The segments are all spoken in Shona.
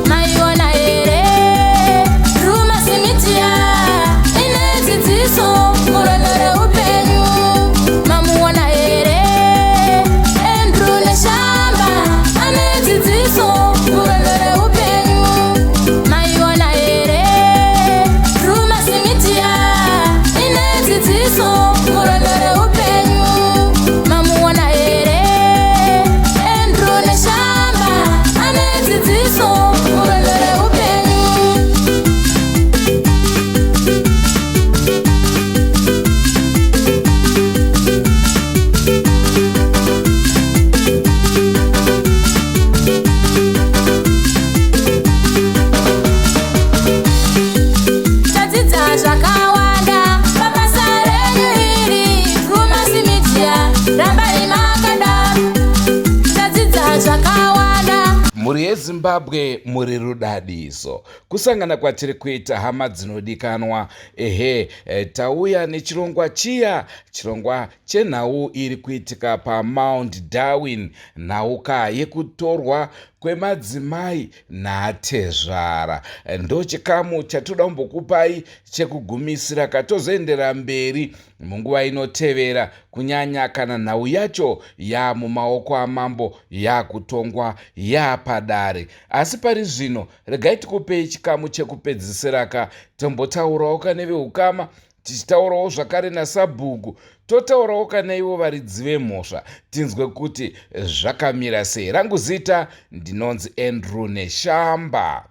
Maiona here Drewmas Media ine dzidziso murwendo reupenyu. Mamuona here Andrew Neshamba ane dzidziso murwendo reupenyu. Maiona here Drewmas Media ine dzidziso murwendo reupenyu. Mamuona here Andrew Neshamba ane dzidziso murwendo reupenyu. Tadzidza zvakawanda pabasa renyu iri. Drewmas Media, rambai makadaro. Tadzidza zvakawanda. Mhuri yeZimbabwe, muri rudadiso kusangana kwatiri kuita, hama dzinodikanwa. Ehe, tauya nechirongwa chiya, chirongwa chenhau iri kuitika paMount Darwin, nhauka yekutorwa kwemadzimai natezvara. Ndo chikamu chatoda kumbokupai chekugumisira, katozoendera mberi munguva inotevera, kunyanya kana nhau yacho yamumaoko amambo, yakutongwa, yapadare. Asi pari zvino regai tikupei chikamu chekupedzisiraka, tombotaurawo kane veukama, tichitaurawo zvakare nasabhuku, totaurawo kana ivo varidzi vemhosva, tinzwe kuti zvakamira sei. Rangu zita ndinonzi Andrew Neshamba.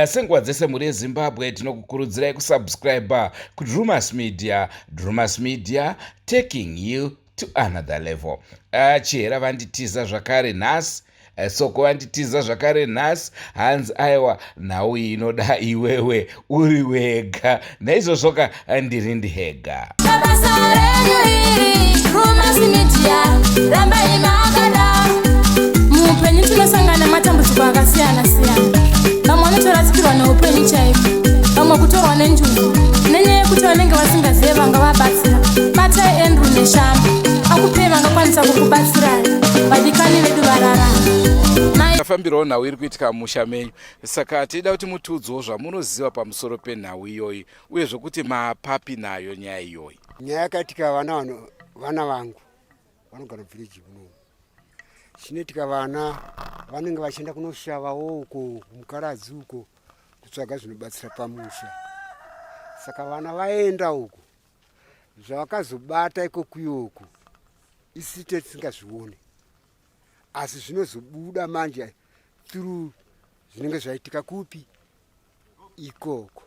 Senguva dzese, mhuri yeZimbabwe, tinokukurudzirai kusubscribe kuDrumas Media. Drumas Media, taking you to another level. Chihera vanditiza zvakare nhasi, Soko vanditiza zvakare nhasi, hanzi aiwa, nhau iyi inoda iwewe uri wega. Naizvozvoka ndiri ndihega. Pabasa renyu iri, Drewmas Media, rambai makadaro. Muupenyu tinosangana nematambudziko akasiyana siyana. Vamwe vanotorasikirwa neupenyu chaiko, vamwe kutorwa nenjuzu nenyaya yekuti vanenge vasingazive vanga vabatsira. Batai Andrew Neshamba akupei vangakwanisa kukubatsirai, vadikani vedu vararama. Tafambirawo nhau iri kuitika mumusha menyu, saka tida kuti mutiudzewo zvamunoziva pamusoro penhau iyoyi, uye zvokuti maapapi nayo nyaya iyoyi. Nyaya yakaitika, vana vano, vana vangu vanogara muvillage munomu. Chinoitika, vana vanenge vachienda kunoshavawo uko mukaradzi uko kutsvaga zvinobatsira pamusha. Saka vana vaenda uko, zvavakazobata ikokuyoku isi tisingazvione, asi zvinozobuda manje through zvinenge zvaitika kupi ikoko.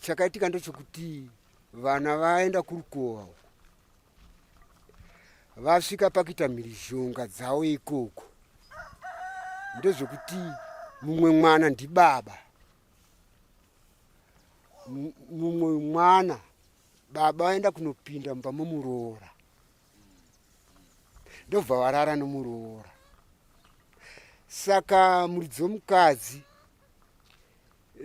Chakaitika ndechekuti vana vaenda kurukova uko, vasvika pakuita mhirizhonga dzavo ikoko. Ndezvekuti mumwe mwana ndibaba, mumwe mwana baba vaenda kunopinda mumba momuroora, ndobva varara nomuroora. Saka muridzi womukadzi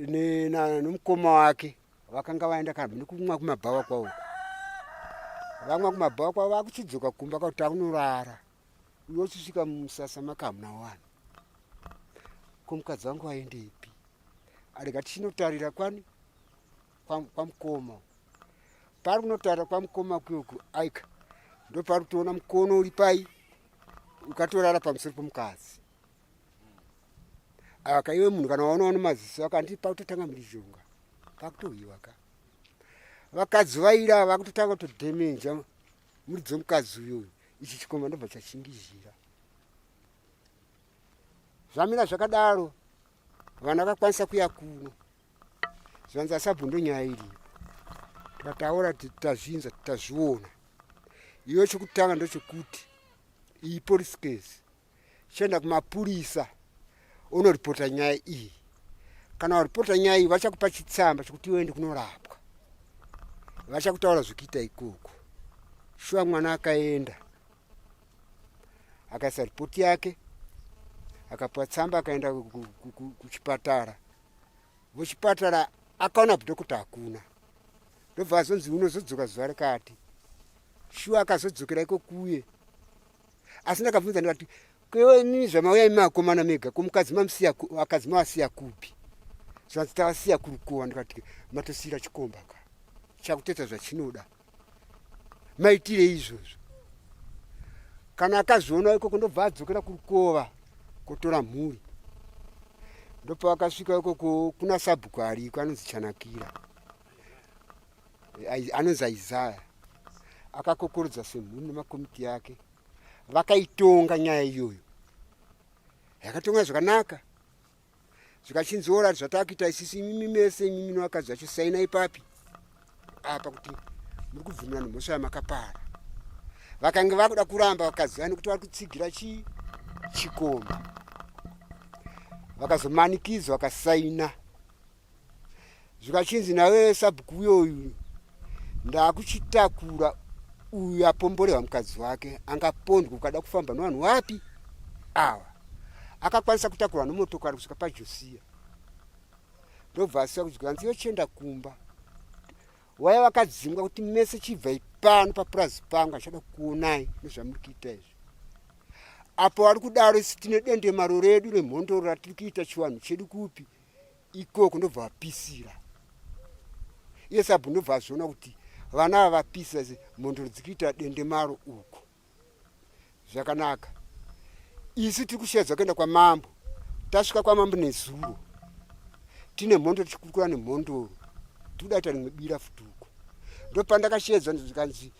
nomukoma wake vakanga vaenda kana nekumwa kumabhawa kwavo. Vamwa kumabhawa kwavo, vakuchidzoka kumba kwakuti takunorara. Uyo uchisvika mumusasa make hamuna wani. Ko mukadzi wangu waendepi? Arega tichinotarira kwani kwamukoma. Pari kunotarira kwamukoma kuyoku, aika ndopari kutoona mukono uri pai ukatorara pamusoro pomukadzi. Aka iwe munhu kana waonawo nemaziso ako, handiti pakutotanga mhirizhonga, pakutohwiwa ka. Vakadzi vaira vakutotanga kutodhemenja muridzi womukadzi uyoyu. Ichi chikomba ndobva chachingizhira. Zvamira zvakadaro, vana vakakwanisa kuya kuno, zvanzi asabhu ndo nyaya iripo. Tikataura, tazvinzwa, tazviona. Iyo chekutanga ndochekuti iyi police case, chienda kumapurisa unoripota nyaya iyi. Kana waripota nyaya iyi, vachakupa chitsamba chekuti uende kunorapwa, vachakutaura zvekuita ikoko. Shuwa mwana akaenda akaisa ripoti yake. Akapiwa tsamba akaenda kuchipatara. Vochipatara akaona dhokota hakuna. Ndobva azonzi unozodzoka zuva rikati. Shuwa akazodzokera iko kuye. Asi ndakabvunza ndikati kwewe imimi zvamauya imi akomana mega ko mukadzi mamusiya akadzi mavasiya kupi? Zvanzi tavasiya kurukowa ndikati matosiira chikomba ka. Chakutoita zvachinoda. Maitirei izvozvo? Kana akazviona ikoko ndobva adzokera kurukova kotora mhuri. Ndopavakasvika ikoko kuna sabhuku ariko anonzi Chanakira. Anonzi Isaya. Akakokorodza semhuri nemakomiti yake. Vakaitonga nyaya iyoyo. Yakatonga zvakanaka. Zvikachinzi ora zvatakuita isisi imimi mese imimi nevakadzi vacho sainai papi apa kuti muri kubvumirana mhosva yamakapara. Vakange vakuda kuramba vakadzi vani kuti vari kutsigira chii chikomba. Vakazomanikidzwa vakasaina. Zvikachinzi nawe sabhuku uyoyu ndakuchitakura uyu apomborehwa mukadzi wake angapondwa ukada kufamba nevanhu wapi ava. Akakwanisa kutakurwa nemotokari kusvika paJosiya. Ndobva asiya kudya nzi yochienda kumba. Waya vakadzingwa kuti mese chibvai pano papurazi pangu achada kukuonai nezvamuri kuita izvi. Apo vari kudaro isu tine dendemaro redu remhondoro ratiri kuita chivanhu chedu kupi ikoko ndobva vapisira. Iye sabhu ndobva azviona kuti vana ava vapisa mhondoro dzikuita dendemaro uko. Zvakanaka. Isu tiri kushedzwa kuenda kwamambo. Tasvika kwamambo nezuro. Tine mhondoro tichikurukura nemhondoro. Tiri kuda kuita rimwe bira futi uko. Ndopandakashedzwa zvikanzi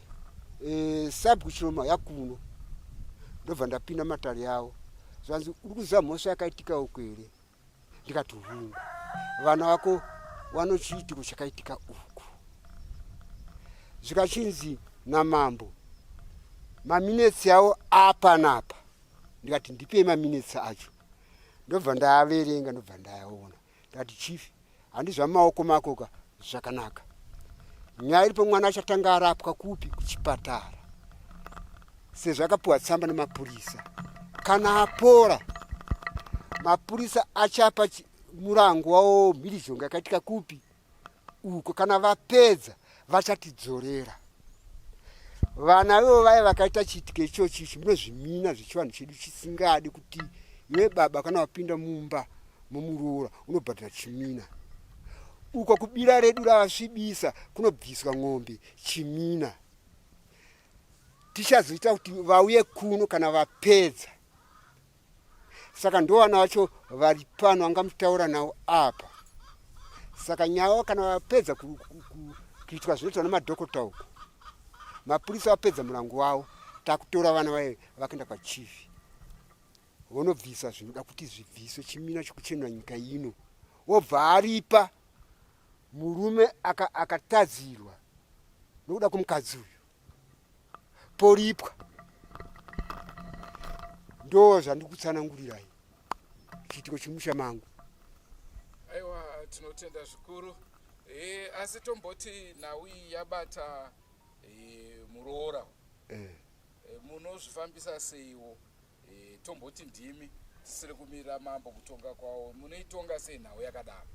sabhuku Chiroma yakuno. Ndobva ndapinda matare yavo. Zvanzi uri kuziva mhosva yakaitika uko here? Ndikati hungu. Vana vako vanochiitiko chakaitika uku. Zvikachinzi namambo maminetsi avo apa napa. Ndikati ndipei maminetsi acho. Ndobva ndaaverenga ndobva ndayaona. Ndikati chief handizva maoko mako ka zvakanaka. Nyaya iripo mwana achatanga arapwa kupi kuchipatara. Sezvo akapiwa tsamba nemapurisa. Kana apora mapurisa achapa murango wawo mhirizhonga yakaitika kupi uko. Kana vapedza vachatidzorera. Vana vevo vaya vakaita chiitiko ichochi ichi munozvimina zvechivanhu chedu chisingadi kuti iwe baba kana wapinda mumba momuroora unobhadhara chimina. Uko kubira redu ravasvibisa kunobviswa ng'ombe chimina. Tichazoita kuti vauye kuno kana vapedza. Saka ndovana vacho vari pano angamutaura navo apa. Saka nyaya kana vapedza kuitwa zvinoitwa nemadhokota uko, mapurisa vapedza murango wavo, takutora vana vaye vakaenda kwachifi vonobvisa zvinoda kuti zvibviswe chimina chekuchenura nyika ino, wobva aripa murume akatadzirwa nokuda kwemukadzi uyu poripwa. Ndo zvandikutsanangurirai chiitiko chimusha mangu. Aiwa, tinotenda zvikuru. Asi tomboti nhau iyi yabata muroora. Munozvifambisa seiwo? Tomboti ndimi tisiri kumirira mambo kutonga kwavo, munoitonga sei nhau yakadaro?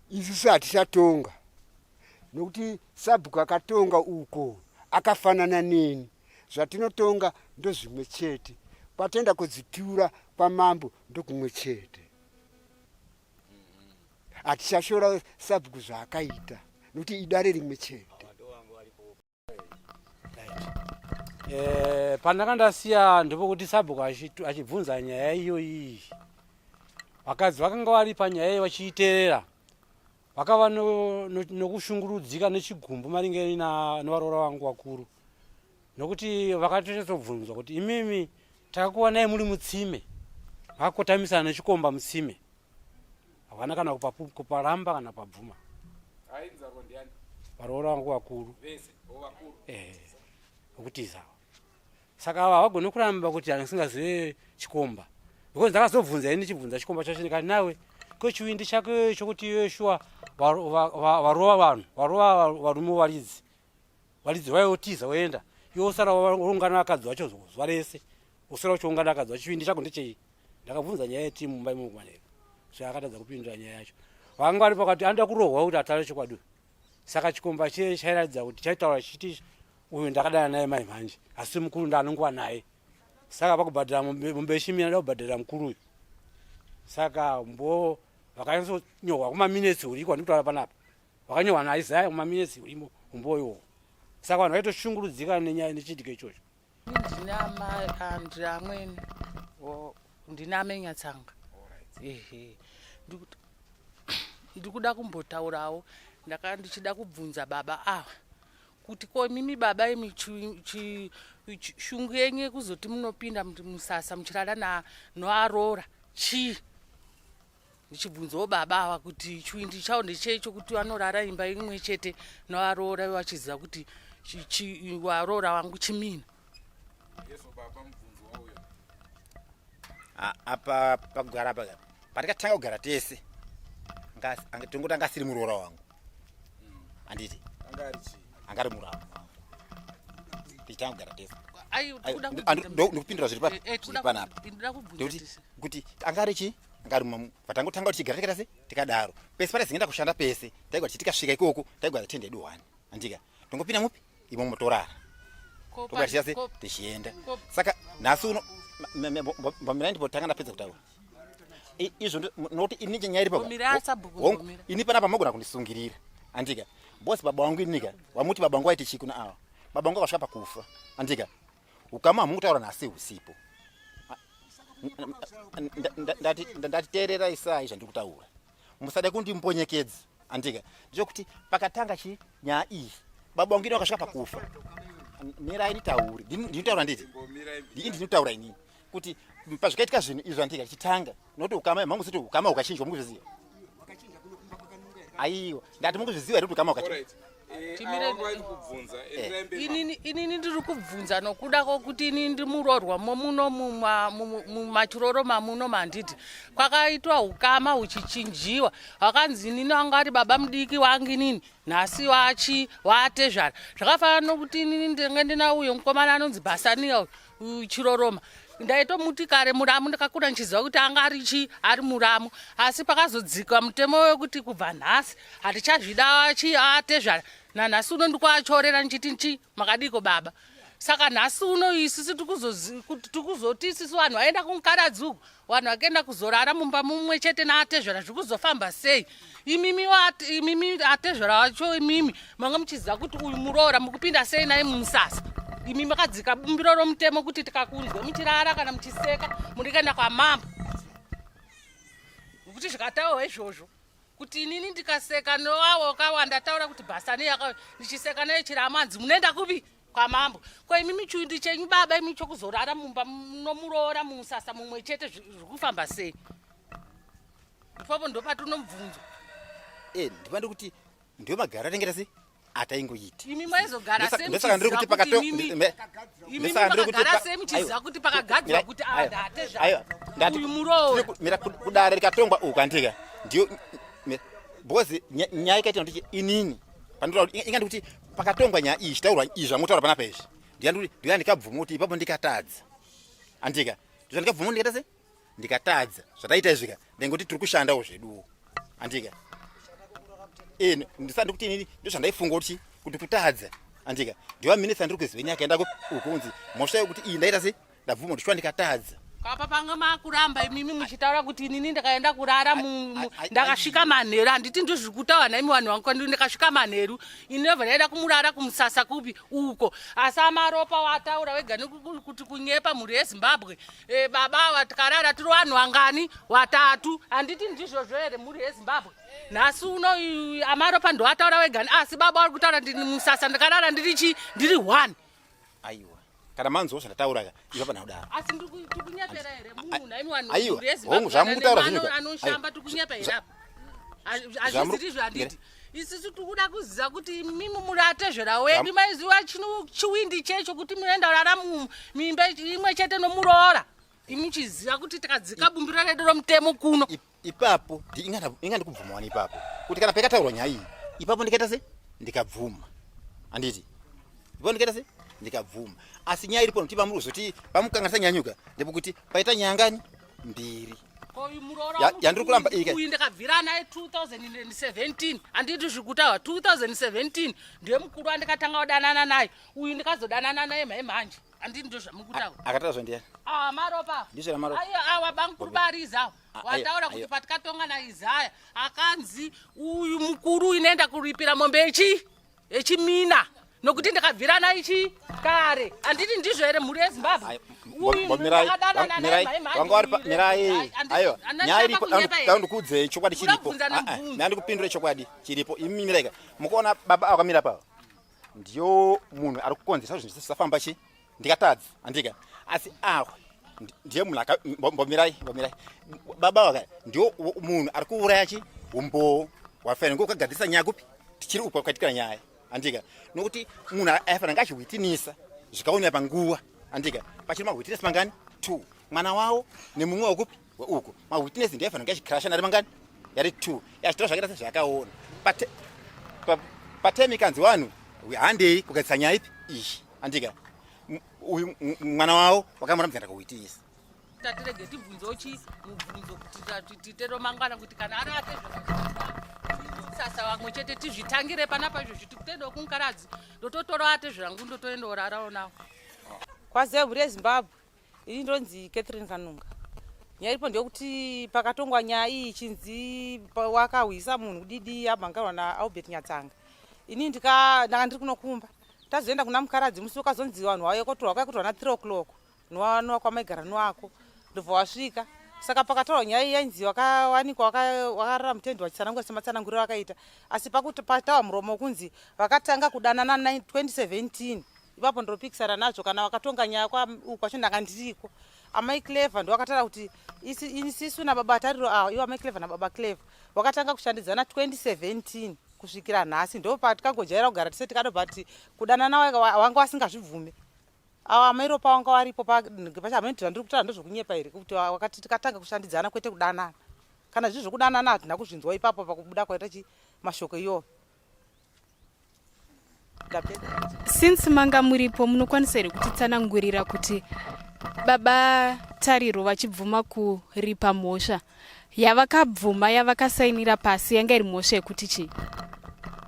Isusu hatichatonga nokuti sabhuku akatonga uko akafanana neni. Zvatinotonga ndozvimwe chete. Kwatoenda kudzitura kwamambo ndokumwe chete. Hatichashora sabhuku zvaakaita nokuti idare rimwe chete. Pandanga ndasiya ndopokuti sabhuku achibvunza nyaya iyoyi, vakadzi vakanga vari panyaya iyi vachiiteerera vakava nokushungurudzika nechigumbu maringe nevaroora vangu vakuru, nokuti vakatotobvunzwa kuti imimi takakuwanai muri mutsime makakotamisana nechikomba mutsime, havana kana kuparamba kana kupabvuma. Varoora vangu vakuru vekutiza. Saka ava havagoni kuramba kuti handisingazive chikomba, because ndakazobvunza ini ndichibvunza chikomba chacho ndikati nawe ko chiwindi chako chokuti iwe shuwa varova vanhu varova varume varidzi varidzi vayotiza voenda iwe usara waungana vakadzi vacho zuva rese usara uchiungana vakadzi vacho chiwindi chako ndechei? Ndakabvunza nyaya yetimu mumba imomo kumanheru, so akatadza kupindura nyaya yacho. Vanga vari pakati anoda kurohwa kuti ataure chokwadi. Saka chikomba chiye chairatidza kuti chaitaura chichiti uyu ndakadana naye mai mhanje, asi mukuru ndaanonguva naye. Saka pakubhadhara mombe yechimina ndoda kubhadharira mukuru uyu. Saka mbo vakanyatsonyorwa kumaminetsi uriko andikutaura panapa, vakanyorwa naIsaya kumaminetsi urimo umbo iwowo. Saka vanhu vaitoshungurudzika nenyaya nechiitiko ichocho. Ndine amai ndiri amweni ndine amai Nyatsanga. Ehe. Ndikuda kumbotaurawo ndaka ndichida kubvunza baba ava kuti ko imimi baba imi shungu yenyu yekuzoti munopinda musasa muchirara noaroora chii? Ndichibvunzawo baba ava kuti chiwindi chavo ndechei chokuti vanorara imba imwe chete novaroora vachiziva kuti waroora wangu chimina. Apa pakugara apa patikatanga kugara tese tongoti anga asiri muroora wangu handiti anga ari muroora wangu tichitanga kugara tese ndikupindura zviri panapa ndikuti kuti anga ari chii anga ari patangotanga kuti chigara tikaita se tikadaro pese pataizoenda kushanda pese taigwa tichi tikasvika ikoko taigwa tende yedu one andika tongopinda mupi imomo torara tobuda tichiita se tichienda saka nhasi uno mbamirai ndipotanga ndapedza kutaura izvo nokuti ini nyaya iripo ini panapa mogona kundisungirira andika bosi baba wangu inika wamuti baba wangu waiti chii kuna ava baba wangu akasvika pakufa andika ukama hamukutaura nhasi husipo ndati teererai sai zvandiri kutaura musade kundimbonyekedza andika ndechekuti pakatanga chi nyaya iyi baba wangu ini wakasvika pakufa mirai nditaure ndinotaura nditi ndii ndinotaura inini kuti pazvikaitika zvinhu izvo andika chitanga nokuti ukama mangu siti ukama hukachinjwa mukuzviziva aiwa ndati mukuzviziva here kuti ukama hukachinjwa Eh, eh. Inini ndiri kubvunza nokuda kwokuti ini ndiri muroorwa momuno mumachiroro mamuno manditi kwakaitwa ukama huchichinjiwa wakanzi inini wanga ari baba mudiki wangu inini nhasi wachi waatezvara zvakafanana nokuti inini ndenge ndina uyo mukomana anonzi bhasaniya uyu chiroroma ndaitomuti kare muramu ndakakura ndichiziva kuti anga ari chi ari muramu asi pakazodzikwa mutemo wekuti kubva nhasi hatichazvida chi atezvara nanhasi uno ndikuachorera ndichiti nchi makadiko baba saka nhasi uno isusu tikuzoti isusu vanhu vaenda kunkaradzi uku vanhu vakaenda kuzorara mumba mumwe chete naatezvara zviri kuzofamba sei imimi imimi atezvara wacho imimi manga muchiziva kuti uyu muroora mukupinda sei naye mumusasa imi makadzika bumbiro romutemo kuti tikakunzwa muchirara kana muchiseka muri kuenda kwamambo nokuti zvikataurwa izvozvo kuti inini ndikaseka nowawo kawanda taura kuti bhasani yaka ndichiseka naye chiramanzi munoenda kupi kwamambo ko imi michundi chenyu baba imi chokuzorara mumba nomuroora mumusasa mumwe chete zviri kufamba sei ipapo ndopatinomubvunzo e eh, ndipa ndikuti ndiyo magara atengeta sei ataingoita imi maizogara sei muchiziva kuti pakagadzirwa kuti adatezvauyu muroora mira kudare rikatongwa uku andika ndiyo because nyaya ikaita kuti inini pandinotaura inga ndikuti pakatongwa nyaya iyi chitaurwa izvi zvamutaura panapa izvi ndiyanduti ndiya ndikabvuma kuti ipapo ndikatadza andika ndizvo ndikabvuma ndikaita se ndikatadza zvataita izvika ndengoti tiri kushandawo zveduwo andika eh ndisandi kuti inini ndozvandaifunga kuti kuti kutadza andika ndiwa minutes andiri kuziva nyaya kaenda ukunzi mhosva yekuti iyi ndaita se ndabvuma kuti shuwa ndikatadza Apa panga makuramba imimi muchitaura kuti inini ndakaenda kurara ndakasvika manheru handiti ndizviri kutaura naimi vanhu vangu kwandiri ndakasvika manheru ini ndobva ndaenda kumurara kumusasa kupi uko asi amaropa wataura wega nekuti kunyepa mhuri yezimbabwe e, baba ava tikarara tiri vanhu vangani watatu handiti ndizvozvo here mhuri yezimbabwe nhasi uno amaropa ndoataura wega asi baba vari kutaura ndini musasa ndakarara ndiri chi ndiri one aiwa kana manzwa zvandataura ka iva pana kudaro asi ndikunyepera here munhu nhaimi vanhu aiwa hongu zvamukutaura zvinhu anoshamba tikunyepera here apa hazvisirizvo handiti isusu tikuda kuziva kuti mimi muri atezvera wedu maiziva chiwindi checho kuti munoenda kurara muimba imwe chete nomuroora imi chiziva kuti tikadzika bumbiro redu romutemo kuno Ipapo inga ndikubvuma wani ipapo kuti kana paikataurwa nyaya iyi ipapo ndikaita se ndikabvuma handiti ipapo ndikaita se ndikabvuma asi nyaya iripo nokuti pamuri kuzoti pamukanganisa nyanyuka ndepekuti paita nyaya ngani Mbiri yandiri kuramba ike uyu ndakabvira naye 2017 handiti zvikutaura 2017 ndiye mukuru wandikatanga kudanana naye uyu ndikazodanana naye mhai manje handiti ndo zvamukutaura akataura zvandiyani ah, maropa ndizvo maropa ayo awa bamukuru bariza ah, wataura kuti patikatonga naIsaya akanzi uyu mukuru inoenda kuripira mombe yechi yechimina nokuti ndakabvirana ichi kare handiti ndizvo here mhuri yezimbabwe mirai aiwa nyaya iripo ndikuudzei chokwadi chiripo ah, ah, ndikupindure chokwadi chiripo imi miraika mukuona baba akamira pava ndiyo munhu ari kukonzeresa zvinhu zvisafamba chi ndikatadza andika asi awa ndiye munhu mbomirai mbomirai baba waka ndiyo munhu ari kuuraya chi umbowo wafanira ngo ukagadzirisa nyaya kupi tichiri uko kwaitikira nyaya andika nokuti munhu aifanira nga achiwitinisa zvikaonera panguva andika pachiri mawitinesi mangani two mwana wawo nemumwe wekupi weuko mawitness ndiye aifanira kunge achikrasha nari mangani yari two achitora zvakaita sezvaakaona patime ikanzi vanhu handei kugadzisa nyaya ipi iyi andika uyu mwana wavo wakamurambidza ndakakuitisa tatirege tibvunzewo chi mubvunzo kuti tiite mangwana kuti kana ari ake sasa vamwe chete tizvitangire panapa izvozvi tikutoendawo kunkaradzi ndototorawo ate zvangu ndotoendawo nawo kwaziva mhuri yezimbabwe Ini ndonzi Catherine Kanunga. Nyaya iripo ndeyekuti pakatongwa nyaya iyi chinzi wakahwisa munhu kudidi amhangarwa naAlbert Nyatsanga. Ini ndika ndanga ndiri kunokumba. Tazoenda kuna Mukaradzi musi wakazonzi vanhu vauye kotorwa kwai kutorwa na 3 o'clock. Nuwa kwamaigara nuwako. Ndobva wasvika. Saka pakataurwa nyaya iyi yainzi wakawanikwa wakarara mutendi wachitsanangura sematsananguriro akaita. Asi pakuti patawa muromo kunzi vakatanga kudanana 2017 ipapo ndinopikisana nazvo kana vakatonga nyaya uku kwacho ndanga ndiriko amai clever ndovakataura kuti isisu nababa tariro awa ivo amai clever nababa clever vakatanga kushandidzana 2017 kusvikira nhasi ndo patikangojaira kugara tise tikadobva ti kudanana wanga wasingazvibvume awa amai ropa wanga waripo pachamai zvandiri kutaura ndozvokunyepa here kuti wakati tikatanga kushandidzana kwete kudanana kana zviri zvokudanana hatina kuzvinzwa ipapo pakubuda kwaita chi mashoko iyoyo Since manga muripo munokwanisa here kutitsanangurira kuti baba Tariro vachibvuma kuripa mhosva yavakabvuma yavakasainira pasi yanga iri mhosva yekuti chii?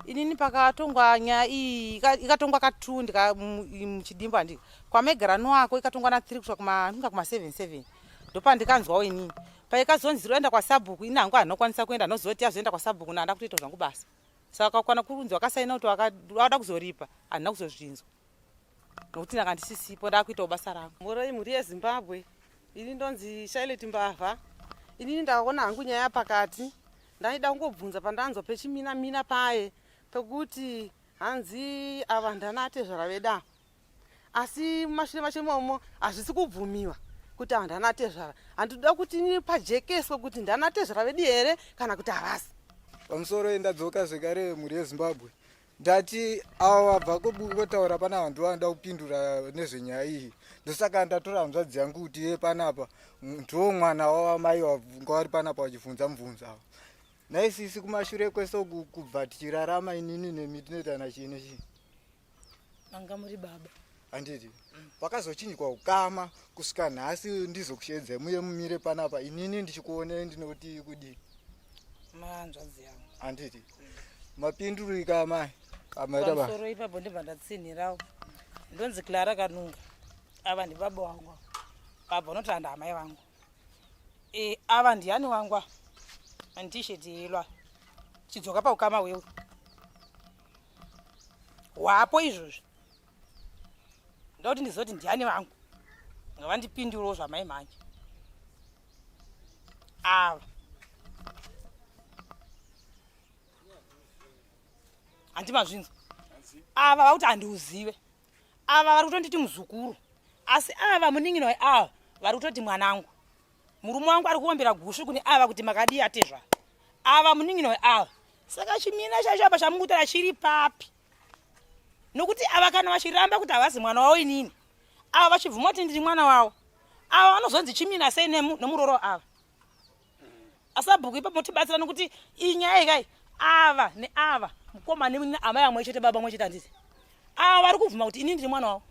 Inini pakatongwa nyaya iyi ikatongwa ka2 ndika muchidimbu handi kwamegara noako ikatongwa na 3 kusvika kuma ndinga kuma 7 7 ndopandikanzwawo inini paikazonzi roenda kwasabhuku ini hangu handinokwanisa kuenda ndozoti yazoenda kwasabhuku nanda kutoita zvangu basa saka kana kurunzi wakasaina kuti wada kuzoripa handina kuzozvinzwa nokuti ndanga ndisisipo ndakuitawo basa rangu mhoroi mhuri yezimbabwe ini ndonzi shailet mbavha inini ndakaona hangu nyaya pakati ndaida kungobvunza pandanzwa pechimina mina paye pekuti hanzi ava ndana atezvara veda asi mumashure macho imomo hazvisi kubvumiwa kuti ava ndana tezvara handinoda kuti pajekeswe kuti ndana tezvara vedu here kana kuti havasi pamusoro ndadzoka zvekare mhuri yezimbabwe ndati ava vabva kotaura panapa ndo vanoda kupindura nezvenyaya iyi ndosaka ndatora hanzvadzi yangu kuti iye panapa ndo mwana wavamai vanga vari panapa vachibvunza mubvunzo ava naisisi kumashure kwese uku kubva tichirarama inini nemi tinoitana chii nechii manga muri baba handiti pakazochinjwa ukama kusvika nhasi ndizokushedzai muye mumire panapa inini ndichikuonei ndinoti kudii manzvadzi yangu handiti mapindurika amai amaita ba pamusoro ipapo ndibva ndatsinhirawo ndonzi clara kanunga ava ndibaba wangu baba unoti handa amai vangu e, ava ndiyani wangu andisheti yelwa chidzoka paukama hwewe hwapo izvozvi ndokuti ndizoti ndiani vangu ngavandipindurewo zvamai manje ava handi mazvinzwa ava vakuti handiuzive ava vari kutonditi muzukuru asi ava munin'ina weava vari kutoti mwanangu murume wangu ari kuombera gushu kune ava kuti makadii atezva ava munin'ina weava saka chimina chacho apa chamukutaura chiri papi nokuti ava kana vachiramba kuti havazi mwana wavo inini ava vachibvuma kuti ndiri mwana wavo ava vanozonzi chimina sei nemuroro ava asabhuku ipapo motibatsira nokuti iyi nyaya ikai ava neava mukoma neamai vamwe chete baba mwe chete handiti ava vari kubvuma kuti ini ndiri mwana wavo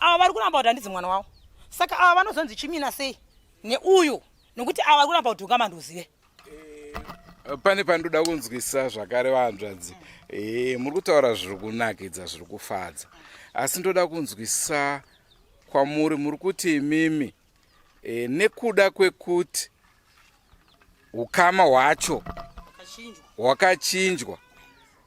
ava vari kuramba kuti handizi mwana wavo saka ava vanozonzi chimina sei Neuyu nokuti ava kuramba kuti ukama ndozive. Eh, pane pandoda kunzwisa zvakare vahanzvadzi e, muri kutaura zviri kunakidza zviri kufadza asi ndoda kunzwisa kwamuri muri kuti imimi e, nekuda kwekuti ukama hwacho hwakachinjwa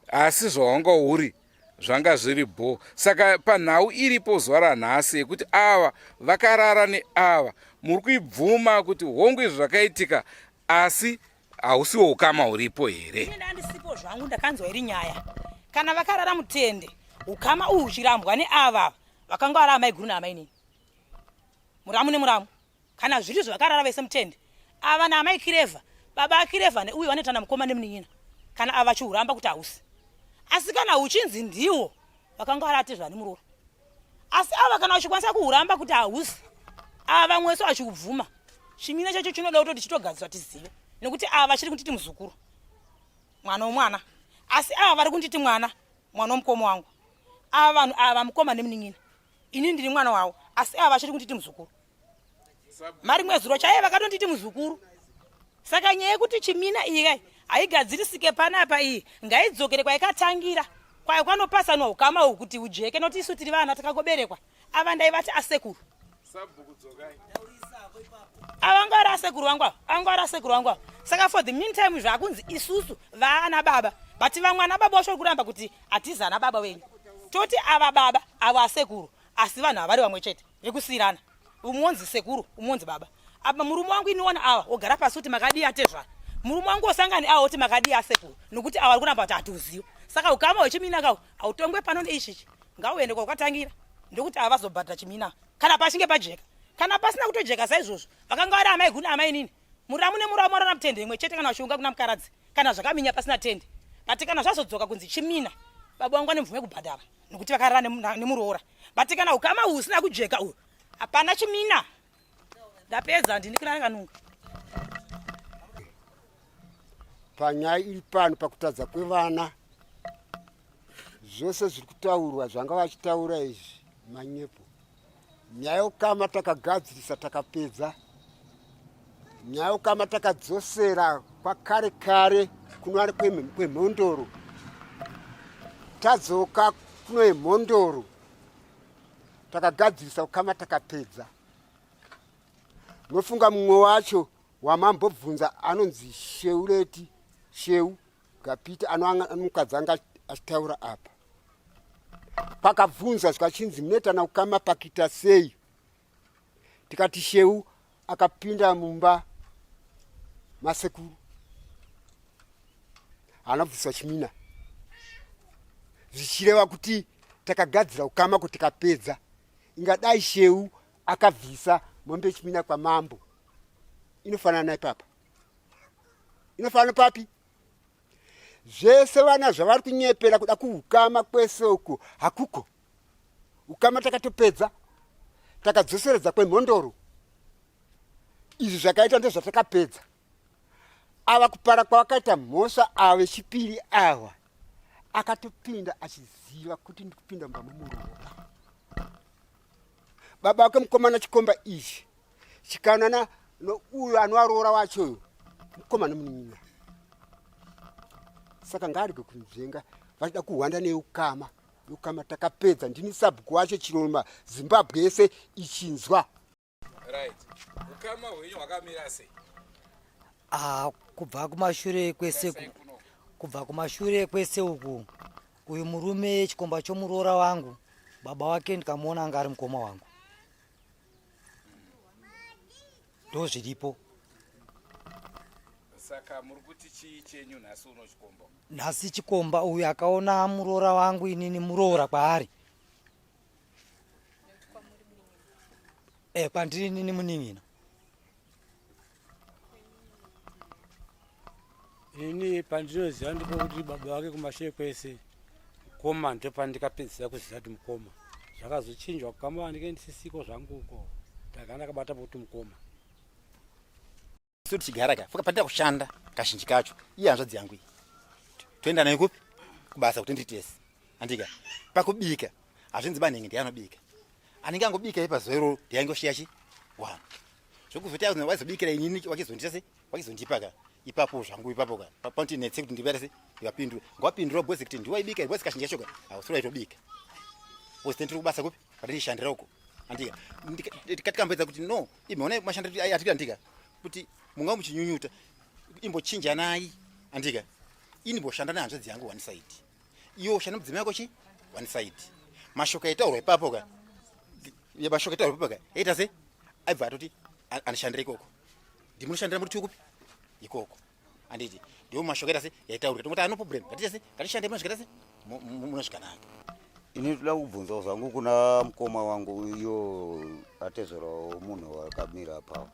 asi zvawanga uri zvanga zviri bho saka panhau iripo zuva ranhasi yekuti ava vakarara neava muri kuibvuma kuti hongu izvi zvakaitika asi hausiwo ukama huripo here ndandisipo zvangu ndakanzwa iri nyaya kana vakarara mutende ukama uhu uchirambwa neava vakanga vari amaiguru naamainini muramu nemuramu kana zviri zvakarara vese mutende ava naamai kirevha baba akirevha neuyu vanoitana mukoma nemunin'ina kana ava vachihuramba kuti hausi asi kana huchinzi ndiwo vakanga varati zvani muroora asi ava kana vachikwanisa kuhuramba kuti hausi ava vamwe vese vachihubvuma chimina chacho chinoda kutoti chitogadziswa tizive nekuti ava vachiri kunditi muzukuru mwana womwana asi ava vari kunditi mwana mwana womukoma wangu ava vanhu ava mukoma nemunin'ina ini ndiri mwana wavo asi ava vachiri kunditi muzukuru marimwe zuro chaiye vakatonditi muzukuru saka nyaya yekuti chimina iyi kai haigadzirisike panapa iyi ngaidzokere kwaikatangira kwayo kwanopasanwa ukama uhu kuti ujeke noti isu tiri vana takangoberekwa ava ndaivati asekuru ava nga vari asekuru vangu ava anga vari asekuru vangu ava saka for the meantime zvakunzi isusu vaana baba but vamwe ana baba vacho kuramba kuti hatizi ana baba venyu toti ava baba avo asekuru asi vanhu havari vamwe chete vekusiirana umwe wonzi sekuru umwe wonzi baba apa murume wangu iniona ava wogara pasi kuti makadii atezvara murume wangu wosangani ava woti makadii asekuru nokuti ava vari kuramba kuti hatiuziwe saka ukama hwechimina kawo hautongwe pano neichichi ngauende kwaukatangira ndokuti ava vazobhadhara chimina kana pachinge pajeka kana pasina kutojeka saizvozvo vakanga vari amai guni amai nini muramu nemuramu arana mutende imwe chete kana vachiunga kuna mukaradzi kana zvakaminya pasina tende but kana zvazodzoka kunzi chimina baba vangu vane mvumo yekubhadhara nekuti vakarara nemuroora but kana ukama uhu usina kujeka uyu hapana chimina ndapedza ndini kuna kanunga panyaya iri pano pakutadza kwevana zvose zviri kutaurwa zvanga vachitaura izvi manyepo nyaya yokama takagadzirisa takapedza nyaya yokama takadzosera kwakare kare kuno ari kwemhondoro tadzoka kuno yemhondoro takagadzirisa kukama takapedza nofunga mumwe wacho wamambobvunza anonzi sheureti sheu Gapita anomukadzi anga achitaura apa pakabvunzwa zvikachinzi munoitana kukama pakita sei tikati sheu akapinda mumba masekuru haana kubviswa chimina zvichireva kuti takagadzira ukama kuti tikapedza ingadai sheu akabvisa mombe chimina kwamambo inofanana ipapa inofanana papi zvese vana zvavari kunyepera kuda kuukama kwese uku hakuko ukama takatopedza takadzoseredza kwemhondoro izvi zvakaita ndezvatakapedza ava kupara kwavakaita mhosva ava vechipiri ava akatopinda achiziva kuti ndikupinda mumba memuroora baba wake mukomana chikomba ichi chikanana nouyo anoaroora wacho uyo mukomana munin'ina saka ngaarege kunzvenga vachida kuhwanda neukama ukama takapedza ndini sabhuku wacho chiroma zimbabwe yese ichinzwa right ukama hwenyu hwakamira sei ah, kubva kumashure kwese kubva kumashure kwese uku uyu murume chikomba chomuroora wangu baba wake ndikamuona anga ari mukoma wangu ndozviripo saka muri kuti chii chenyu nhasi uno chikomba nhasi chikomba uyu akaona muroora wangu inini muroora kwaari e kwandiri inini munin'ina ini pandinoziva ndipo kuti baba vake kumashure kwese mukoma ndopandikapedzisira kuziva kuti mukoma zvakazochinjwa kukama vandike ndisisiko zvangu uko ndakanga ndakabata pokuti mukoma isu tichigara ka fuka pandida kushanda kazhinji kacho iye hanzvadzi yangu iyi toenda nayo kupi kubasa kuti ndiri tese andika pakubika hazvinzi banhenge ndiye anobika anenge angobika ipazuva iroro ndiye angoshiya chi one. Zvekuzoti waizobikira inini wachizondita se wachizondipa ka ipapo zvangu ipapo ka panoti netse kuti ndivaita se ndivapindure. Ngawapindura boss kuti ndiwaibika boss kazhinji kacho ka hausiri waitobika. Boss tiri kubasa kupi? Patindishandira uko. Andika ndikatikambedza kuti no imi ona mashandiro atiri andika kuti munga muchinyunyuta imbochinjanai andika ini mboshanda nehanzvadzi yangu one side iwe ushanda mudzimai wako chi one side mashoko aitaurwa ipapo ka mashoko aitaurwa ipapo ka aita se aibva atoti andishandira ikoko ndimunoshandira muri kupi ikoko anditi ndiwo mashoko aita se yaitaurika tongoti ano problem ngatiite se ngatishande mune zvikaita se mune zvikanaka ini toda kubvunzawo zvangu kuna mukoma wangu iyo atezverawo munhu wakamira pawo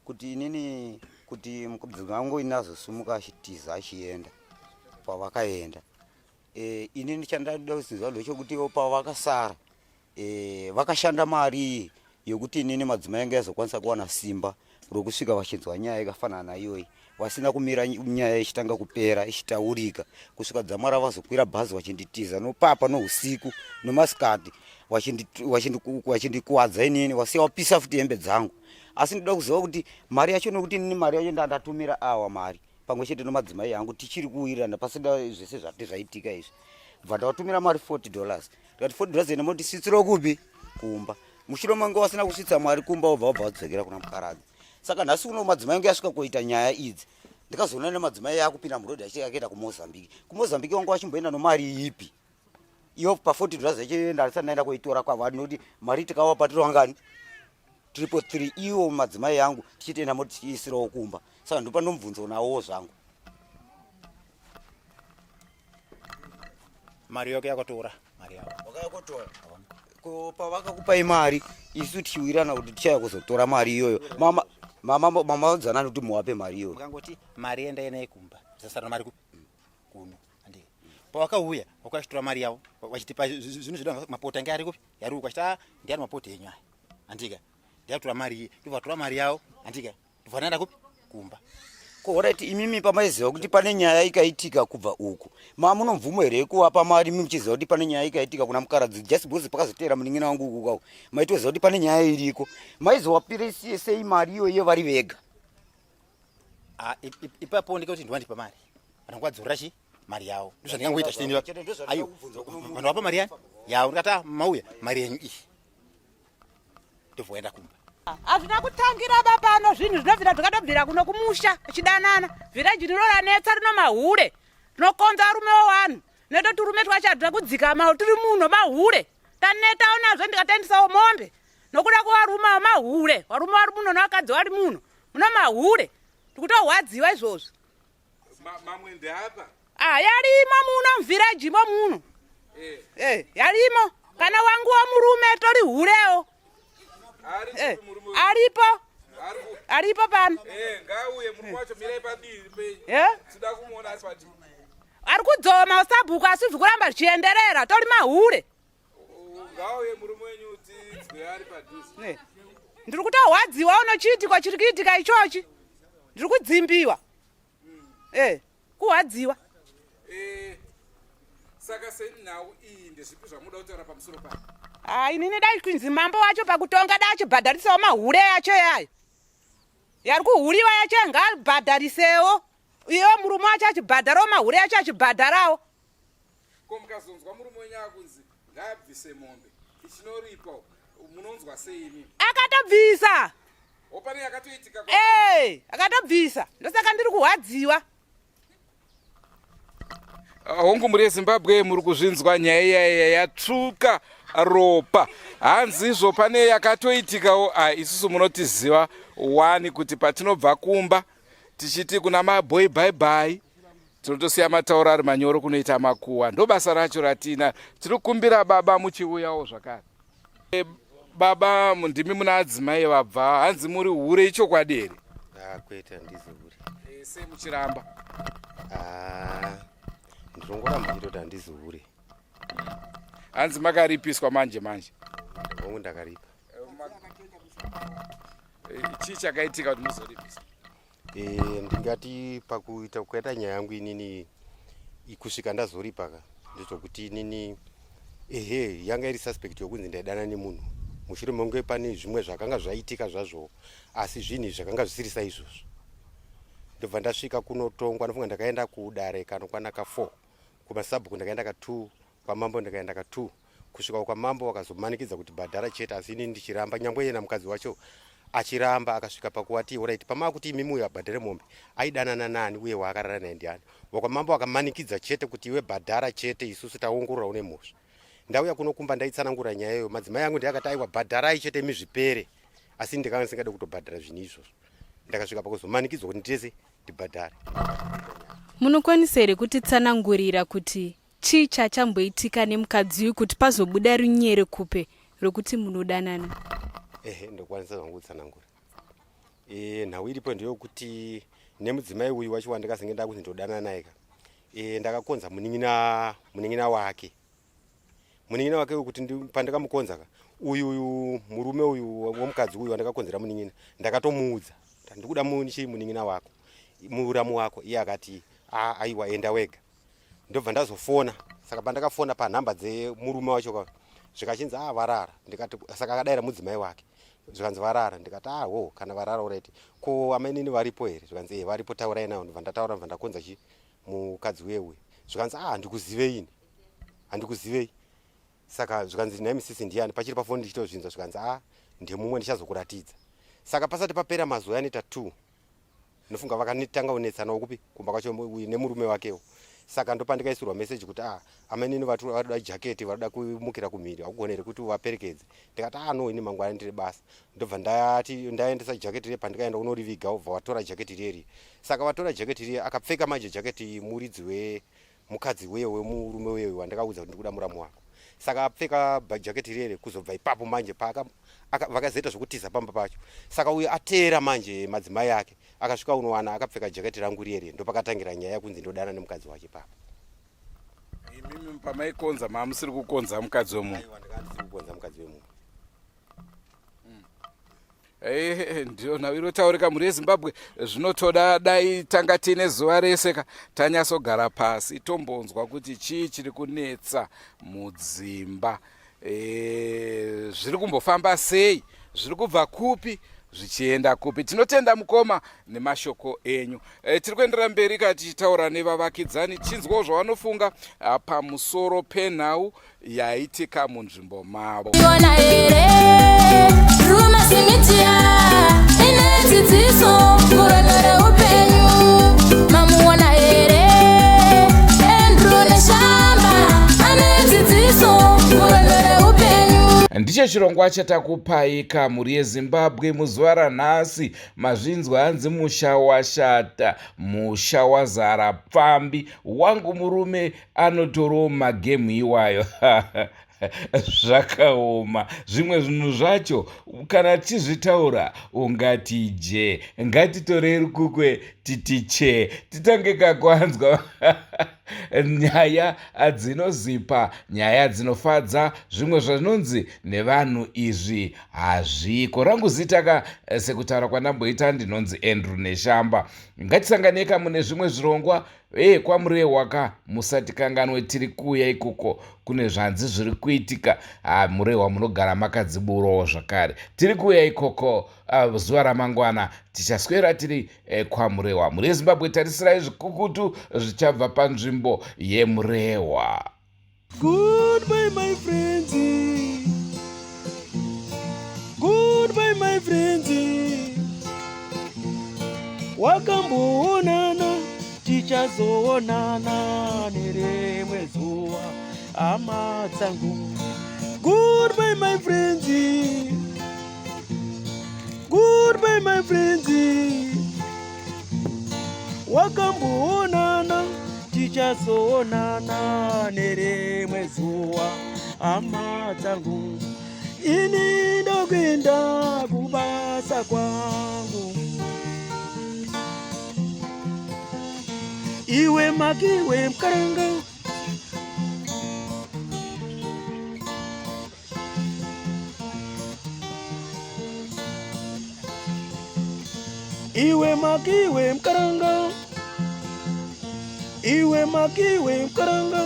kuti inini kuti mudzimai wangu ini azosimuka achitiza achienda pavakaenda e, inini chandada kuzinzwa ndechokuti ivo pavakasara e, vakashanda mari iyi yekuti inini madzimai ange azokwanisa kuwana simba rokusvika vachinzwa nyaya yakafanana naiyoyi vasina kumira nyaya ichitanga kupera ichitaurika kusvika dzamara vazokwira bhazi vachinditiza nopapa nousiku nomasikati vachindikuwadza inini vasiya vapisa futi hembe dzangu asi ndoda kuziva kuti mari yacho nokuti inini mari yacho ndandatumira awa mari pamwe chete nomadzimai angu tichiri kuwirirana pasina zvese zvati zvaitika izvi bva ndavatumira mari 40 dollars ndikati 40 dollars ene motisvitsirawo kupi kumba mushure mange wasina kusvitsa mari kumba wobva wabva wadzokera kuna mukaradzi saka nhasi uno madzimai angu yasvika kuita nyaya idzi ndikazoona nemadzimai akupinda murodhi achiti akaenda kumozambique kumozambique wangu wachimboenda nomari ipi iyo pa 40 dollars yacho ndisati ndaenda koitora kwavari nokuti mari tikavapa tiri wangani triple three iwo madzimai angu tichitoenda motiisirawo kumba saka ndopanomubvunzo nawowo zvangu mari yake yakatora mari yavo wakayakotora ko pavakakupai mari isu tichiwirana kuti tichaya kuzotora mari iyoyo mama mama mama vaudzanani kuti muwape mari iyoyo mukangoti mari endai naye kumba tisasara mari kupi kuno andii pawakauya wakachitora mari yavo vachitipa zvinhu zvedu mapota ange ari kupi yari uko achiti ah ndiani mapota enyu aya andika ndiatora mari iye ndobva mari yavo andika ndobva ndaenda kupi kumba ko horaiti imimi pamaiziva kuti pane nyaya ikaitika kubva uku ma munomvumo here yekuvapa mari imi muchiziva kuti pane nyaya ikaitika kuna mukaradzi just because pakazoteera munin'ina wangu uku kwako maitoziva kuti pane nyaya iriko maizowapire sei mari iyoyo vari vega Ah, ipapo ndikati ndiwandipa mari vanongwadzorera chi mari yavo ndozvandingangoita chitendeva ayo vanhu vapa mari yani yavo ndikati ah, mauya mari yenyu iyi ndobva kumba hazvina kutangira bapano zvinhu zvinobvira zvakatobvira kuno kumusha chidanana vhireji rino ranetsa rino mahure rinokonza varume wevanhu neto turume twacho hatuna kudzikama tiri muno mahure tanetawo nazvo ndikatendisawo mombe nokuda kwevarume mahure varume vari muno nevakadzi vari muno muno mahure tikutorwadziwa izvozvi mamwe ndeapa ah yarimo muno muvhireji mo muno eh. eh yarimo kana wangu womurume tori hurewo eh, aripo aripo pano eh, eh? ari kudzoma usabhuku asi zvikuramba zvichienderera tori mahure ngauye murume wenyu tinzwe ari padhuze ndiri kutorwadziwa uno chiitiko chiri kuitika ichochi ndiri kudzimbiwa mm. eh kuhwadziwa eh, saka senhau iyi ndezvipi zvamuda kutaura pamusoro payo ah inini dai kuinzi mambo wacho pakutonga dai achibhadharisawo mahure yacho yayo yari kuhuriwa yacho ngaabhadharisewo iye murume wacho achibhadharawo mahure yacho achibhadharawo Ko mukazonzwa murume wenyu akunzi ngaabvise mombe ichinoripa munonzwa sei imi? Akatobvisa. Opane yakatoitika. Eh, akatobvisa. Ndosaka ndiri kuhwadziwa. Ah, hongu mhuri yezimbabwe muri kuzvinzwa nyaya iyaiya yatsvuka ropa hanzi izvo pane yakatoitikawo ah, isusu munotiziva wani kuti patinobva kumba tichiti kuna mabhoi bye bye tinotosiya matauro ari manyoro kunoita makuwa ndobasa racho ratina tiri kukumbira baba muchiuyawo zvakare e, baba ndimi muna adzimai vabva hanzi muri hure ichokwadi here ah, kwete handizi hure e, sei muchiramba ah, ndinongoramba ndichitoti handizi hure hanzi makaripiswa manje manje hongu ndakaripa e, chii chakaitika kuti muzoripiswa E, ndingati pakuita kukaita nyaya yangu inini kusvika ndazoripa ka ndezvokuti inini ehe yanga iri suspect yokunzi ndaidana nemunhu mushure mekunge pane zvimwe zvakanga zvaitika zvazvo asi zvinhu izvi zvakanga zvisiri saizvozvo ndobva ndasvika kunotongwa ndofunga ndakaenda kudare kanokwana ka 4 kumasabhuku ndakaenda ka 2 kwamambo ndikaenda ka 2 kusvika kwamambo vakazomanikidza kuti bhadhara chete asi inini ndichiramba nyangwe yena mukadzi wacho achiramba akasvika pakuwati orit pamaakuti imimi uyo abhadhare mombe aidanana nani uye waakarara naye ndiani wakwamambo akamanikidza chete kuti iwe bhadhara chete isusu taongorora une mhosva ndauya kuno kumba ndaitsanangura nyaya iyoyo madzimai angu ndiakati aiwa bhadharai chete imi zvipere asi ndikanga ndisingade kutobhadhara zvinhu izvozvo ndakasvika pakuzomanikidzwa kuti nditese ndibhadhare munokwanisa here kutitsanangurira kuti chii chachamboitika nemukadzi uyu kuti pazobuda runyere kupe rokuti munodanana ehe ndokwanisa zvangu kutsanangura e, nhau iripo ndeyokuti nemudzimai uyu wacho wandikazenge ndakunzi ndodanana naye ka e, ndakakonza munin'ina munin'ina wake munin'ina wake uyu kuti pandakamukonza ka uyu uyu murume uyu womukadzi uyu wandakakonzera munin'ina ndakatomuudza ndikuda chii munin'ina wako muramu wako iye akati aiwa enda wega ndobva ndazofona saka pandakafona panhamba dzemurume wacho ka zvikachinzi a ah, varara ndikati saka akadaira mudzimai wake zvikanzi varara ndikati ah ho kana varara oreti ko amainini varipo here zvikanzi e varipo taurai nawo ndobva ndataura ndobva ndakonza chi mukadzi uye uye zvikanzi ah handikuzivei ini handikuzivei saka zvikanzi nhai misisi ndiyani pachiri pafoni ndichitozvinzwa zvikanzi ah ndemumwe ndichazokuratidza saka pasati papera mazuva anoita two ndofunga vakatanga kunetsanawo kupi kumba kwacho nemurume wakewo saka ndopandikaisirwa message kuti ah amainini varikuda jaketi varikuda kumukira kumhiri hakugone here kuti uvaperekedze ndikati ah no ini mangwana ndiri basa ndobva ndati ndaendesa jaketi riye pandikaenda kunoriviga obva watora jaketi riye saka vatora jaketi riye akapfeka manje jaketi muridzi we mukadzi uye wemurume uye wandakaudza kuti ndikuda muramu wako saka apfeka jaketi riye kuzobva ipapo manje paaka vakazoita zvekutiza pamba pacho saka uyo ateera manje madzimai ake akasvika unowana akapfeka jaketi rangu riye riye ndopakatangira nyaya yekunzi ndodana nemukadzi wacho ipapo imimi pamaikonza mamusiri kukonza mukadzi wemunhu kukonza mukadzi wemunhu Eh, ndiyo nhau inotaurika mhuri yezimbabwe zvinotoda dai tanga tiine zuva rese ka tanyatsogara pasi tombonzwa kuti chii chiri kunetsa mudzimba e, zviri kumbofamba sei zviri kubva kupi zvichienda kupi tinotenda mukoma nemashoko enyu e, tiri kuendera mberi ka tichitaura nevavakidzani tichinzwawo zvavanofunga ah, pamusoro penhau yaitika munzvimbo mavo Iona here Rumasi Media ine dzidziso murwendo reupenyu mamuona here Andrew Neshamba ane dzidziso murwendo reupenyu Ndicho chirongwa chatakupai kamhuri yeZimbabwe muzuva ranhasi. Mazvinzwa hanzi musha washata, musha wazara pfambi. Wangu murume anotorawo magemu iwayo zvakaoma zvimwe zvinhu zvacho kana tichizvitaura ungati je ngatitorei rukukwe titi che titange kakwanzwa nyaya dzinozipa nyaya dzinofadza zvimwe zvinonzi nevanhu izvi hazviko rangu zita ka sekutaura kwandamboita ndinonzi andrew neshamba ngatisanganeka mune zvimwe zvirongwa Hey, kwaMurehwa ka musatikanganwe tiri kuuya ikoko kune zvanzi zviri kuitika ah, Murehwa munogara makadziburawo zvakare tiri kuuya ikoko ah, zuva ramangwana tichaswera tiri eh, kwaMurehwa mhuri yeZimbabwe tarisirai zvikukutu zvichabva panzvimbo yeMurehwa Goodbye my friends. Goodbye my friends. Wakamboonana tichazoonana nerimwe zuva hama dzangu. Goodbye my friends. Goodbye my friends. Wakamboonana tichazoonana nerimwe zuva hama dzangu. Ini ndokuenda kubasa kwangu. Iwe makiwe mkaranga Iwe makiwe mkaranga Iwe makiwe mkaranga